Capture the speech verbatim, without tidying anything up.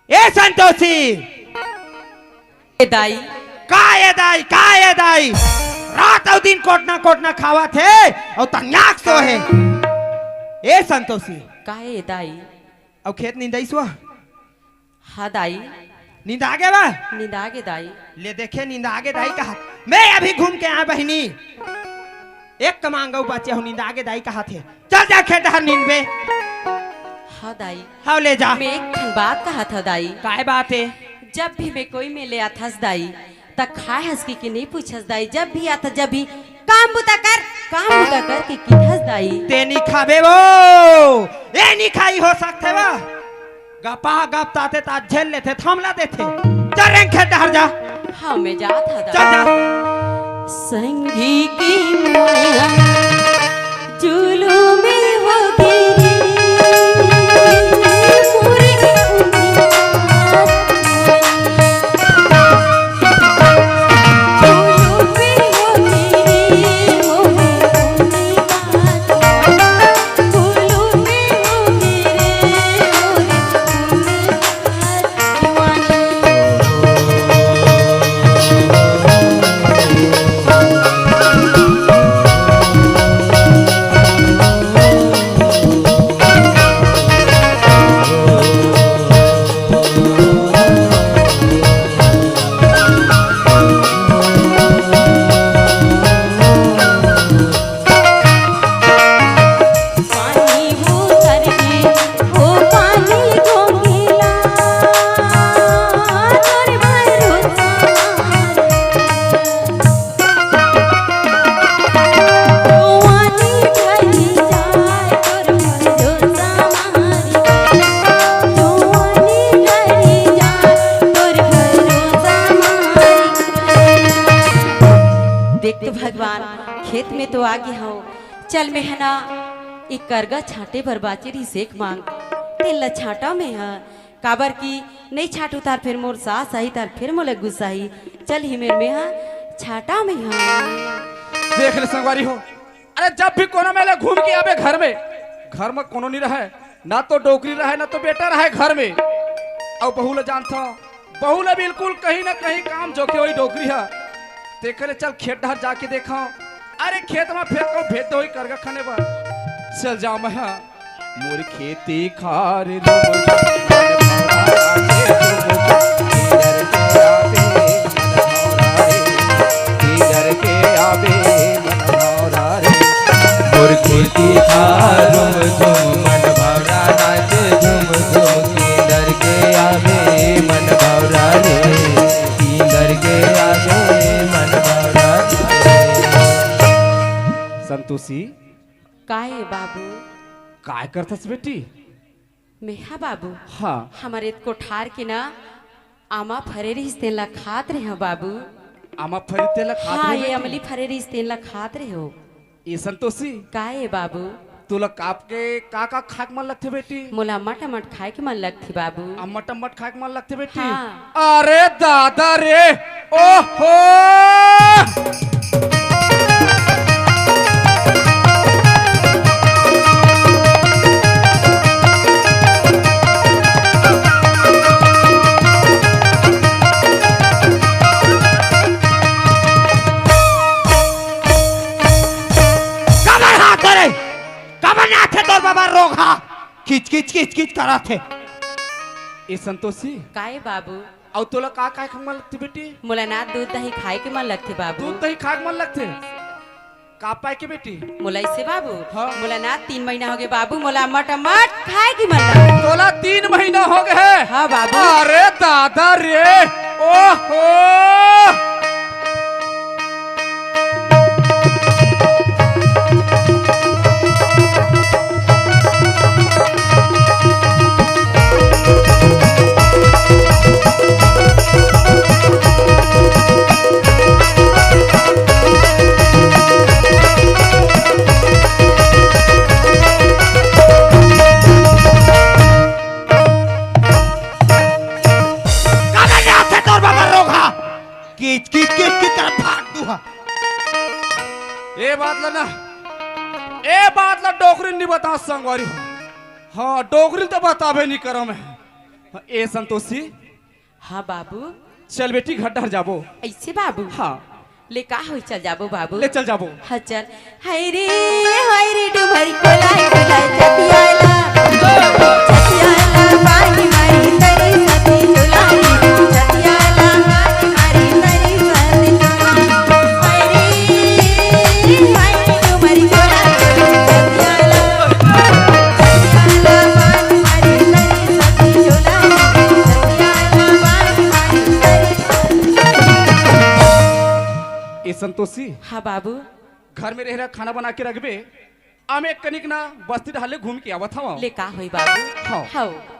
ए संतोषी! ए दाई। का ए दाई, का ए दाई? रात अउ दिन कोटना कोटना खावत हे अउ तनियाक सो हे। ए संतोषी। का ए दाई? अउ खेत निंदाइस वा? हाँ दाई। निंदा गे बा? निंदा गे दाई। ले देखे, निंदा गे दाई कहत। मैं अभी घूम के आए बहिनी। एक कमांग अउ बचे हो, निंदा गे दाई कहत हे। चल जा खेत डहर निंदबे। हाँ दाई। हाँ, ले जा। मैं एक ठन बात कहत हव दाई। काय बात हे? जब भी मैं कोई मेर ले आथस दाई, त खाए हस कि, कि नहीं पूछस दाई। जब भी आथस, जब भी काम बुता कर, काम बुता कर कि किथस दाई। ते नी खाबे वो, ए नी खाई हो सकथे वा। गपा गप ताते तात झेल लेथे, थमला देथे। चल रेंग खेत डहर जा। हाँ, मैं जात हव दाई। चल जा। संगी की माया जुलुम हो गे रे, मोरे उनिया। जुलुम हो गे रे, मोरे उनिया। जुलुम हो गे रे, मोरे उनिया। पानी उतर गे, ओ पानी घोंघेला, तोर भरोसा। पानी भरी जाए, तोर भरोसा मारी। पानी भरी जाए, तोर भरोसा मारी। देख तो भगवान, खेत में तो आ गे हंव, चल, मेंह ना ए करगा छांटे बर बाचे रिहिस एक मांग, तेन ला छांटा मेंह, काबर कि नइ छांटू त फेर मोर सास आही, त फेर मोला गुस्सा आही। चल, ए मेर मेंह छांटा मेंह। देख ले संगवारी हो, अरे, जब भी कोनो मेर ले घूम के आबे घर में, घर में कोनो नइ रहय, ना तो डोकरी रहय, ना तो बेटा रहय घर में, अउ बहू ला जानथव, बहू ला बिल्कुल कहीं ना कहीं काम जोखे होही डोकरी ह। तेकर ले चल खेत डहर जाके देखंव। अरे खेत म फेर कहूं भेंट होही करगा खने बर। चल जांव मैं ह। मोर खेती खार लुम लुम मन भौरा नाचे झुम झुम, किंदर के आबे मन भौरा रे, किंदर के आबे मन भौरा रे। मोर खेती खार लुम लुम मन भौरा नाचे झुम झुम, किंदर के आबे मन भौरा रे, किंदर के आबे मन भौरा रे। संतोषी। का ए बाबू? काय करथस बेटी? मेंहा बाबू, हाँ। हमर ए कोठार के ना आमा फरे रिहिस, तेन ला खात रेहेंव बाबू। आमा फरे तेन ला खात हाँ, रेहे ए बेटी? अमली फरे रिहिस, तेन ला खात रेहेंव। ए संतोषी। का ए बाबू? तोला काप के का का खाए के मन लगथे बेटी? मोला अम्मट अम्मट खाए के मन लगथे बाबू। अम्मट अम्मट खाए के मन लगथे बेटी? हाँ। अरे दादा रे, ओहो! काबर हाथ करे? काबर नाथे तोर बाबा रोगहा? किच किच किच किच करत हे। ए संतोषी। काय बाबू? अउ तोला का खाए के मन लगथे बेटी? मोला ना दूध दही खाए के मन लगथे बाबू। दूध दही खाए के मन लगथे? का पाए के बेटी? मोला अइसे बाबू, हाँ। मोला ना तीन महीना होगे बाबू, मोला अम्मट अम्मट खाए के मन लगथे। तोला तीन महीना होगे हे? हाँ बाबू। अरे दादा रे, ओहो। काबर ले आथे तोर बाबा रोगहा? किच, किच, किच, किच करत भाग दू हा। ए बात ला ना, ए बात ला डोकरी नी बता संगवारी हो। हाँ, डोकरी तो बताबे नी करंव मैं। ए संतोषी, हाँ बाबू। चल बेटी, घर डहर जाबो। ऐसे बाबू? हाँ। ले का होई, चल जाबो बाबू। ले चल जाबो। हाँ चल। हाय रे, हाय रे डुमरी कोला कोला छतियाला। छतियाला बानी मारी तरी सती झुलानी। छतियाला बानी मारी तरी सती झुलानी। हाय रे, हाय रे डुमरी कोला कोला छतियाला। छतियाला बानी मारी तरी सती झुलानी। छतियाला बानी मारी तरी सती झुलानी। ए संतोषी, हाँ बाबू। घर में रह रहा खाना बना के रखबे। आमे कनिक ना बस्ती डहर ले घूम के आवत हवा। ले का होई बाबू? हाँ। हाँ।